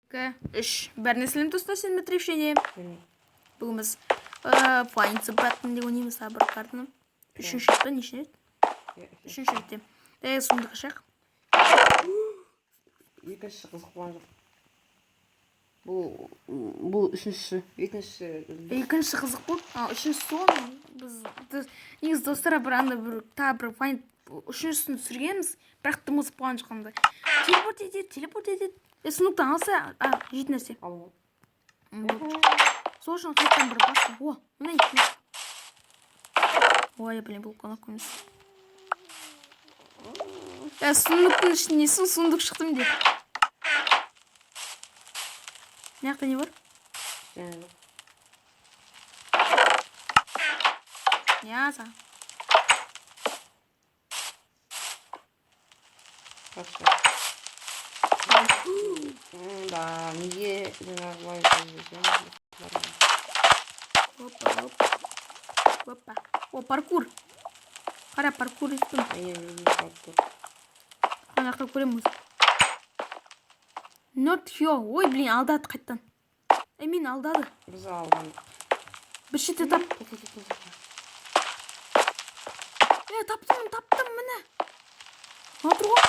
Екі, үш. Бәріне сәлем, достар, сен Дмитрий және бүгін біз Find the Button деп ойнаймыз тағы бір картаны. Үшінші рет па, нешінші рет? Үшінші ретте. Сундук ашайық. Екінші қызық болған жоқ. Бұл үшінші, екінші. Екінші қызық болды. А, үшіншісі ғой. Біз негізі, достар, бір анда бір тағы бір Find үшіншісін түсіргенбіз, бірақ тым қызық болған жоқ анда. Телепорт етеді, телепорт етеді. Сундуктан алса, а, жейтін нәрсе. Ал. Болды. Сол үшін қайтадан бір басты. О, мына екі. Ой, блин, бұл кнопка емес. Сундуктың ішінде несі, сундук шықты менде. Мына жақта не бар? Ештеңе жоқ. Я саған. Хорошо. Да, неге жаңағы былай десем? Опа, опа. Опа. О, паркур. Қара, паркур еттім. Я не люблю паркур. Ана жақта көреміз. Not here. Ой, блин, алдады қайтадан. Мені алдады. Біз алған. Бір шетте тап. Таптым, таптым, міне. Мына тұр ғой.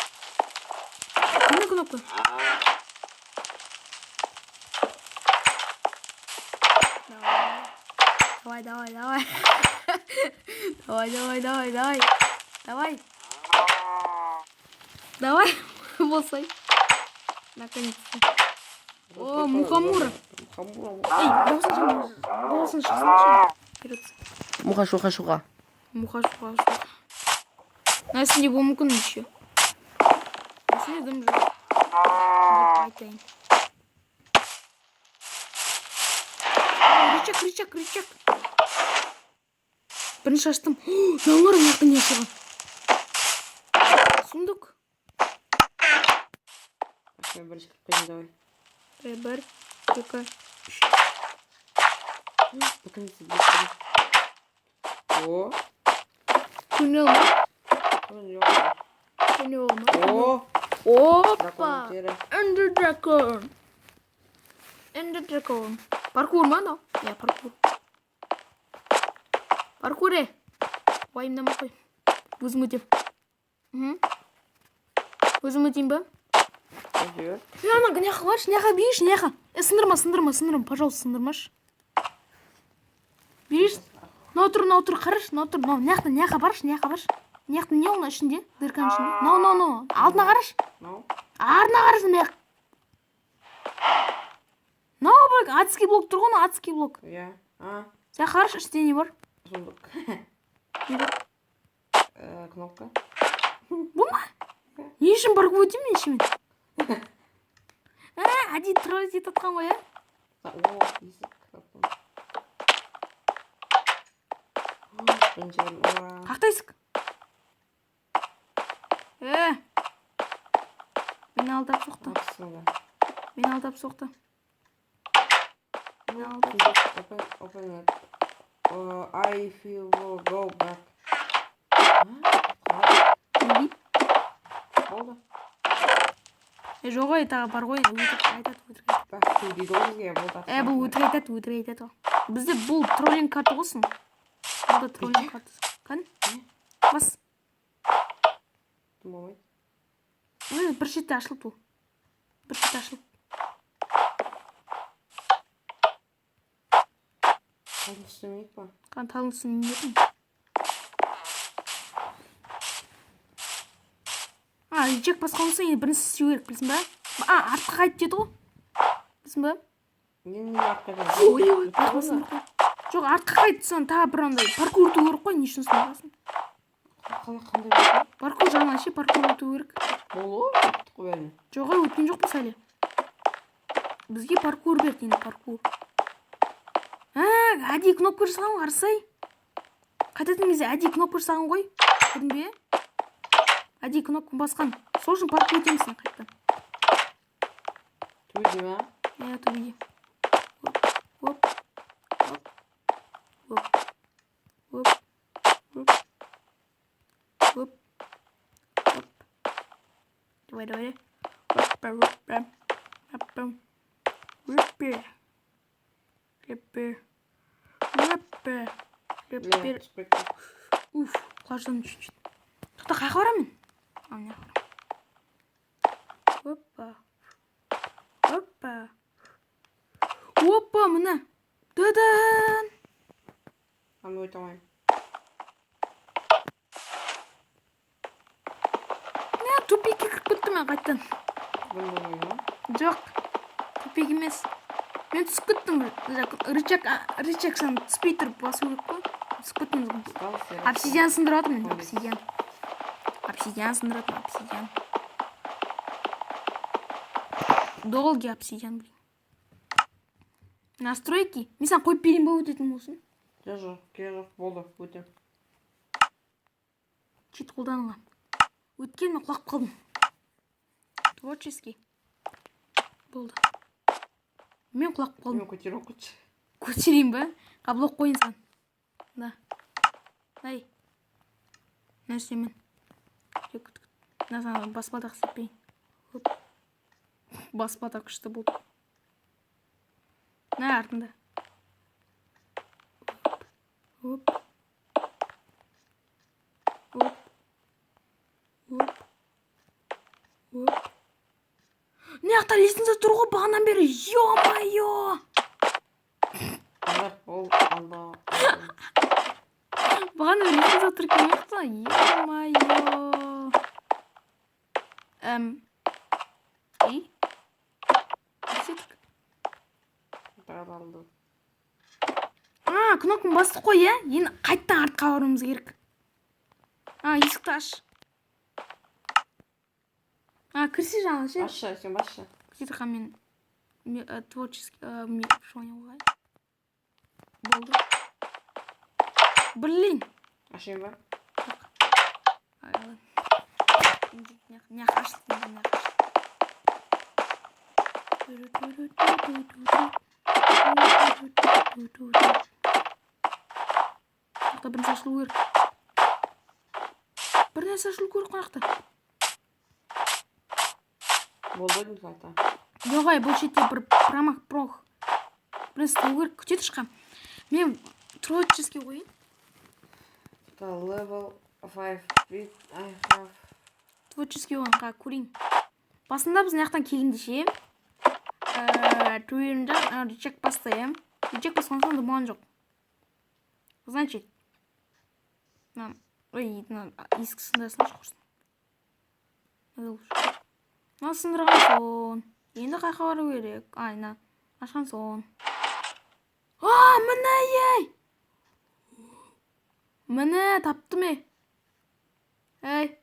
Міне кнопка. Давай, давай, давай. Давай, давай, давай, давай. Давай. Давай. Болсай. Наконец-то. О, мухомора. Мухомора. Эй, дауысын дауысын шықсыншы. Вперед. Муха, шуха, шуха. Муха, шуха, шуха. Мына үстінде болуы мүмкін еще. Үстінде дым жоқ. Деп айтайын. Рычаг, рычаг, рычаг. Бірінші аштым. Мыналар, мына жақта не ашылған? Сундук. Мен бірінші кіріп қояйын, давай. Бір, екі, үш. Наконец-то быстро. О, Туннел ма? туннел. Туннел ма? О, Опа! дракон тері. Ender Dragon. Ender Dragon. Паркур ма анау? Иә, паркур. Паркур, е. Уайымдамай қой. Өзім өтем. Мхм. Өзім өтейін ба? Жібер. Ана мына жаққа баршы, мына жаққа берші, мына жаққа. Сындырма, сындырма, сындырма, пожалуйста, сындырмашы. Берші. Мынау тұр, мынау тұр, қарашы, мынау тұр, мынау мына жақта, мына жаққа баршы, мына жаққа баршы. Мына жақта не ол, мына ішінде, дырканың ішінде? Мынау, мынау, мынау. Алдына қарашы. Мынау. Артына қарашы, мына жақ. Мынау бір адский блок тұр ғой, мынау адский блок. Иә. А, Сен қарашы, ішінде не бар? Сундук. Не бар? Кнопка. Бұл ма? Не үшін паркур өтемін мен ішімен? Әдейі троллить етіп жатқан ғой, иә? О, есік таптым. Бірінші кірдім. Ура. Қақта есік? Мені алдап соқты. Апсың да. Мені алдап соқты. Мені алдап. Сундук. Open, open it. I feel will go back. А, қалай? Не дейді? Болды. Жоқ ой, тағы бар ғой, өтірік айтады, өтірік айтады. Back to дейді ғой бізге. Болды. Бұл өтірік айтады, өтірік айтады ғой. Бізде бұл троллинг карта ғой сын. Бұл да троллинг картасы. Кән? Бас. Тым болмайды. Ой, бір шетте ашылды бұл. Бір шетте ашылды. Талдың үстіне мінейік па? Қан, талдың үстіне мінетін. А, рычаг басқан соң енді бірінші істеу керек, білесің ба? А, артқа қайт деді ғой. Білесің ба? Не артқа қайт? Ой, ой, басын қой. Жоқ, артқа қайт, соны тағы бір андай паркур өту керек қой, не үшін сондай? Қалай, қандай паркур? Паркур жаңа ше, паркур өту керек. Болды ғой, өттік қой бәрін. Жоқ, ой, өткен жоқпыз әлі. Бізге паркур берді енді, паркур. А, әдейі кнопка жасаған ғой, қарасай. Қайтатын кезде әдейі кнопка жасаған ғой. Көрдің бе? Әдейі кнопка басқан. Сол үшін паркур өтеміз сен қайтадан. Төбеде ма? Иә, төбеде. Оп, оп, оп, оп, оп, оп, оп, оп. Давай, давай. Опа, опа, опа. Өппе. Өппе. Өппе. Бля, Өппе. түсіп кеттім. Уф, құлаждым чуть-чуть. Тоқта, қаяққа барамын мен? А, мына жаққа барамын. Опа. Опа. Опа, міне. Дадан! А мен өте алмаймын. Мә, тупикке кіріп кеттім мен қайтадан. Бұны болмайды ма? Жоқ, тупик емес. Мен түсіп кеттім. Рычаг, рычаг сен түспей тұрып басу керек қой. Түсіп кеттім. Стал серый. Обсидиан сындырып жатырмын мен, обсидиан. Обсидиан сындырып жатырмын, обсидиан. Долгий обсидиан, блин. Настройки. Мен саған қойып берейін ба өтетін болсын? Жоқ, жоқ, керек жоқ, болды, өтем. Чит қолданылған. Өткен мен құлап қалдым. Творческий. Болды. Мен құлап қалдым. Мен көтеріп қойшы. Көтерейін ба? Қа, блок қояйын саған. Да. Ай. Мына үстіне мін. Күт, күт, күт. Мына саған баспалдақ істеп берейін. Оп. Баспалдақ күшті болды. Мына артында. Оп. Оп. Оп. Оп. Мына жақта лестница тұр ғой бағанадан бері. Ё-моё! Бірақ ол алда. Бағана бері лестница тұр екен ғой жақта. Ё-моё! И? Не істедік? Тағы алды. А, кнопканы бастық қой, иә? Енді қайтадан артқа баруымыз керек. А, есікті аш. А, кірсе жаңа ше. Басшы, сен басшы. Где-то мен творческий желание болайын. Болды. Блин. Ашайын ба? Ай, ладно. Мына жаққа ашылды, мына жаққа ашылды. Жақта бір нәрсе ашылу керек. Бір нәрсе ашылу керек қой жақта. Болды деймін қайта. Жоқ, ай, бұл шетте бір промах, прох. Бір нәрсе табу керек. Күте тұршы. Мен творческий қояйын. The level 5 bit I have. Творческий қояйын, қа, көрейін. Басында біз мына жақтан келгенде ше, төрінде рычаг басты, иә. Рычаг басқан соң болған жоқ. Значит, мына, ой, мына есік сындыра салшы құрсын. Мына сындырған соң, енді қаяққа бару керек? Ай, мына ашқан соң. А, міне, ей! Міне, таптым, ей. Ей.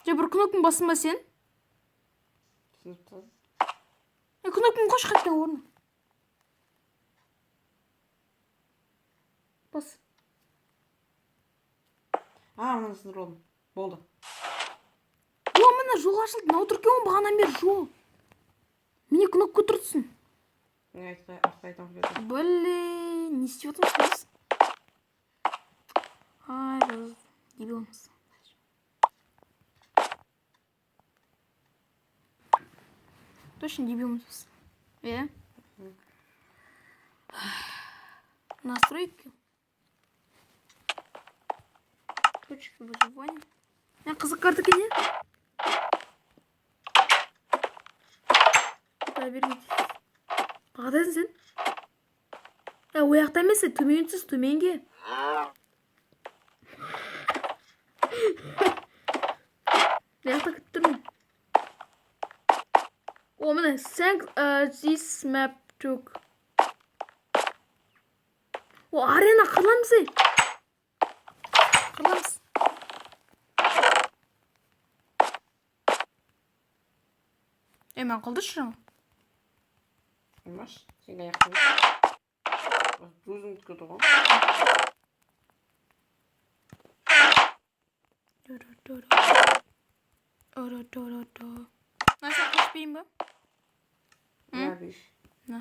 Же, бір кнопканы бастың ба сен? Сынып тастадым. Е, кнопканы қойшы қайтадан орнына. Бас. А, мынаны сындырып алдым. Болды. О, міне жол ашылды. Мынау тұр екен ғой бағанадан бері жол. Міне кнопка тұрсын. Мен артқа айтамын келеді. Блин, не істеп жатырмыз біз? Ай, біз дебилміз. Точно дебилміз біз. Иә? Настройки. Точки выживания. Мына қызық карта екен, иә? Да, бері кет. Қайдасың сен? Ә, ол жақта емес, төмен түс, төменге. Мына жақта күтіп тұрмын. О, міне, thank this map took. О, арена қырыламыз, ей. Қырыламыз. Ей, маған қылдыршы жаңа. Маш, сен аяқтың. Өзің күтті ғой. Мына сен қылыш берейін ба? На, беш. На.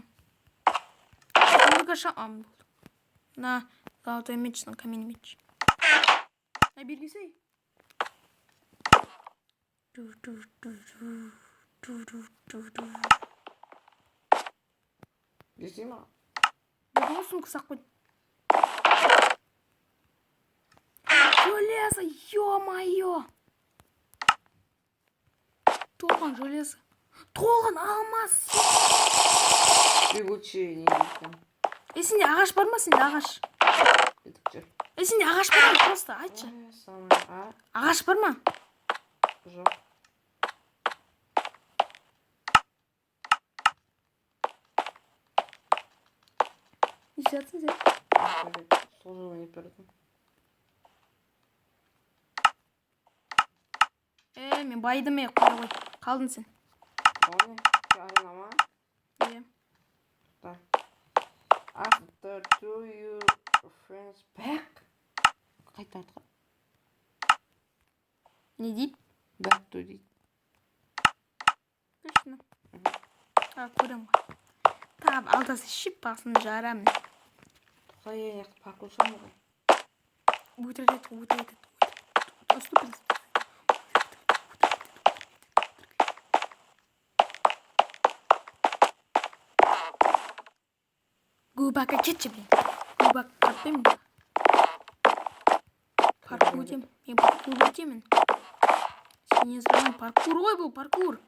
Сундук аша... А, болды. На, золотой меч, на каменный меч. На, бергесей. Ду-ду-ду-ду. Ду-ду-ду-ду. Берсей маған. Бердің ғой, сумка салып қойдым. Железо, ё-моё! Толған железо. Толған алмаз. Бегучий не екен. Е, сенде ағаш бар ма, сенде ағаш? Кетіп жүр. Е, сенде ағаш бар ма, просто айтшы. Ой, самый а Ағаш бар ма? Жоқ. Не істеп жатсың сен? Сол жолмен нетіп бара жатырмын. Е, мен байыдым, е, қоя ғой. Қалдың сен. Ол не? Арена ма? Е. Да. After two your friends back. Қайта артқа. Не дейді? Back to дейді. Точно. А, көремін ғой. Тап, алдасы шип басын жарамын. Тоқта, е, мына жақта паркур шығар ғой. Өтірік айтты, өтірік айтады. Отступи. Глубоко кетші, блин. Глубоко тартпаймын. Паркур өтемін. Мен паркур өтемін. Сенен сұраған паркур ғой бұл, паркур.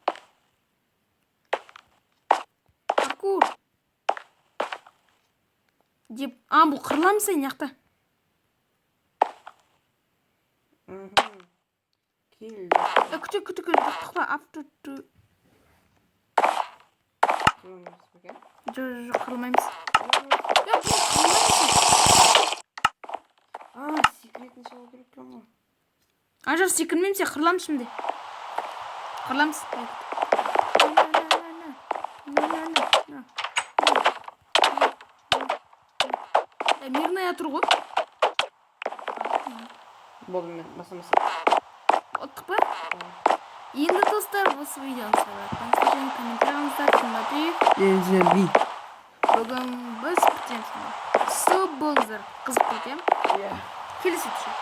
Паркур. Деп, а, бұл қырыламыз сен жақта. Келді. Е, күте, күте, күте, тоқта, after to. Қырыламыз ба екен? Жоқ, жоқ, жоқ, қырылмаймыз. Е, бұл қырылмаймыз. А, секретін шығу керек екен ғой. А, жоқ, секірмейміз, сен қырыламыз şimdi. Қырыламыз. На, на, на, на, на, на, на. Е, мирная тұр ғой. Болды, мен баса баса. Ұттық па? Енді, достар, осы видеоны лайктаңыздар және комментарияңыздар. Тиматеев. Би. Бүгін біз бітеміз. Сау болыңыздар. Қызық кетемін. Иә. Келесі түсіп.